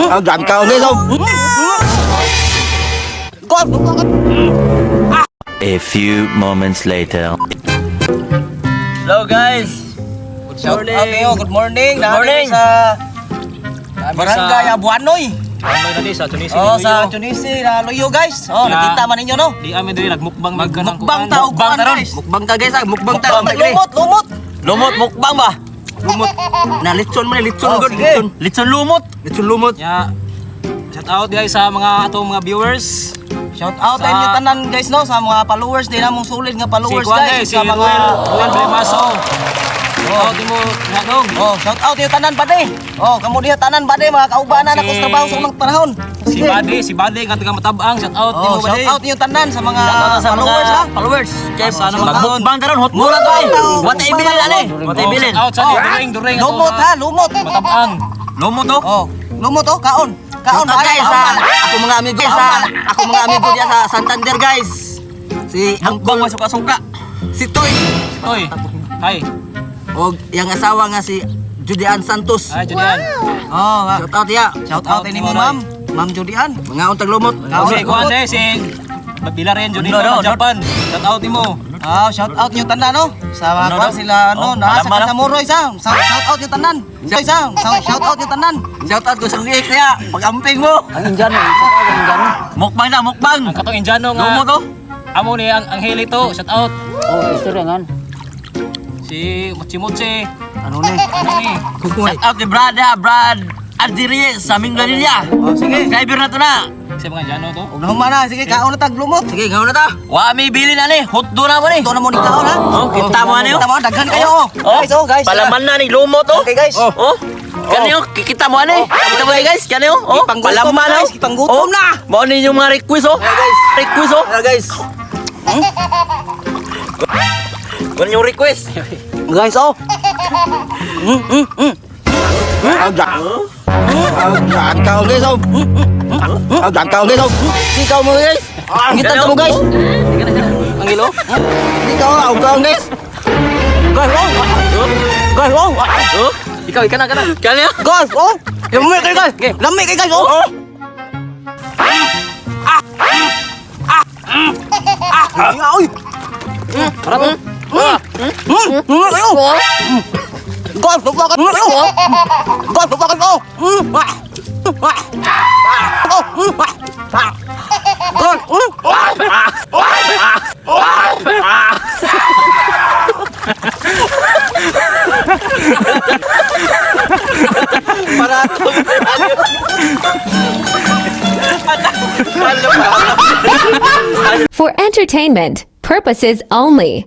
Ah, dyan ka ulit, oh. God! A few moments later. Hello guys. Good morning. Okay, oh, good morning. Good morning. Sa Barangay Abuanoy. Ano na di sa Tunisia? Oh, sa Tunisia, na Luyo, guys. Oh, Yeah. nakita man ninyo, no? Di amin diri nagmukbang Mukbang ta og kuan, guys. Mukbang ta guys, ah. Mukbang ta. Lumot, lumot. Lumot mukbang ba? Lumot. Na litson man, litson Oh, good. sige. Litson, litson lumot. Litson lumot. Ya. Shout out guys sa mga atong mga viewers. Shout out Sa- inyo tanan, guys, no, sa mga followers din namong solid nga Si followers, Kuan guys, guys, si sa mga Ruel, Ruel Bremaso. Shout out mo nga dong. Oh, shout out inyo tanan pade. Oh, kamo diha tanan pade, mga kaubanan ako sa trabaho sa unang panahon. Si Bade, si Bade nga taga Matabang, shout out Oh, nimo shout Bade. out inyo tanan sa mga Shout out sa mga followers ha. followers. Kay Asa naman doon? mukbang ta ron, hot mura to eh. What ay bilin ani? What ay Oh, bilin? shout out sa During During ato Lumot mga ha, lumot. Matabang. Lumot to. Oh, lumot oh, kaon. Kaon, Shout out guys kaon, sa kaon. ako mga amigo sa ako mga amigo diya sa Santander, guys. Si Angkong masuka-suka. Si Toy. Toy. Hi. Og yang asawa nga si Julian Santos. Hi Julian. Oh, nga. Shout out ya. Shout out ini mo, ma'am. Ma'am Julian. Mga untag lumot. Kaon. Si Kuan eh, si Bila rin Junino No, no, no, Japan. Shout out nimo. Ah, shout out nyo tanan no. Sa mga No, kuan no. sila no, Oh, na sa alam mo, no? Kasamuroy sa. Shout out nyo tanan. Sa, shout out nyo tanan. Shout out ko sa ex niya. Pag-amping mo. Ang Indiano, shout out ang Indiano. Mukbang na, mukbang. Ang katong Indiano nga. Lumot to. Amo ni ang Angelito, shout out. Oh, istorya ngan. Si Mochi Mochi. Ano ni? Ano ni? Shout out ni Brad ha, Brad Ardirie sa Minglanilla. Oh, sige. Subscriber na to na. Si mga Indiano to. Ug nahuma na, sige kaon na tag lumot. Sige, ngayon na ta. Wa mi bilin ani, hotdo na mo ni. Ito na mo ni kaon ha. Oh, kita mo ani oh. Kita mo daghan kayo oh. Guys, oh guys. Palaman na ni lumot oh. Okay, guys. Oh. Oh. Kani oh, kikita mo ani. Kita mo ni guys, kani oh. Oh, Gipanggutom palaman na, oh. guys, gipanggutom na. Mao ni yung mga request oh. guys. Request oh. Tara, guys. Mao ni yung request. Guys, oh. Ah, dyan. Ah, dyan ka ulit, oh. Ah, dyan ka ulit, oh. Sikaw mo guys. Ngitan mo, guys. Ang ilo. Hindi ka oh, kaon, guys. Guys, oh. Guys, oh. Oh. Ikaw, ikaw na, ikaw na. Kani oh. Guys, oh. Lami kay guys. Lami kay guys, oh. Ah! Oy. Tara to. Kayo. Guys, bakit kayo? Guys, bakit kayo? Ah! Ah! Oh, ah! Guys, For entertainment purposes only.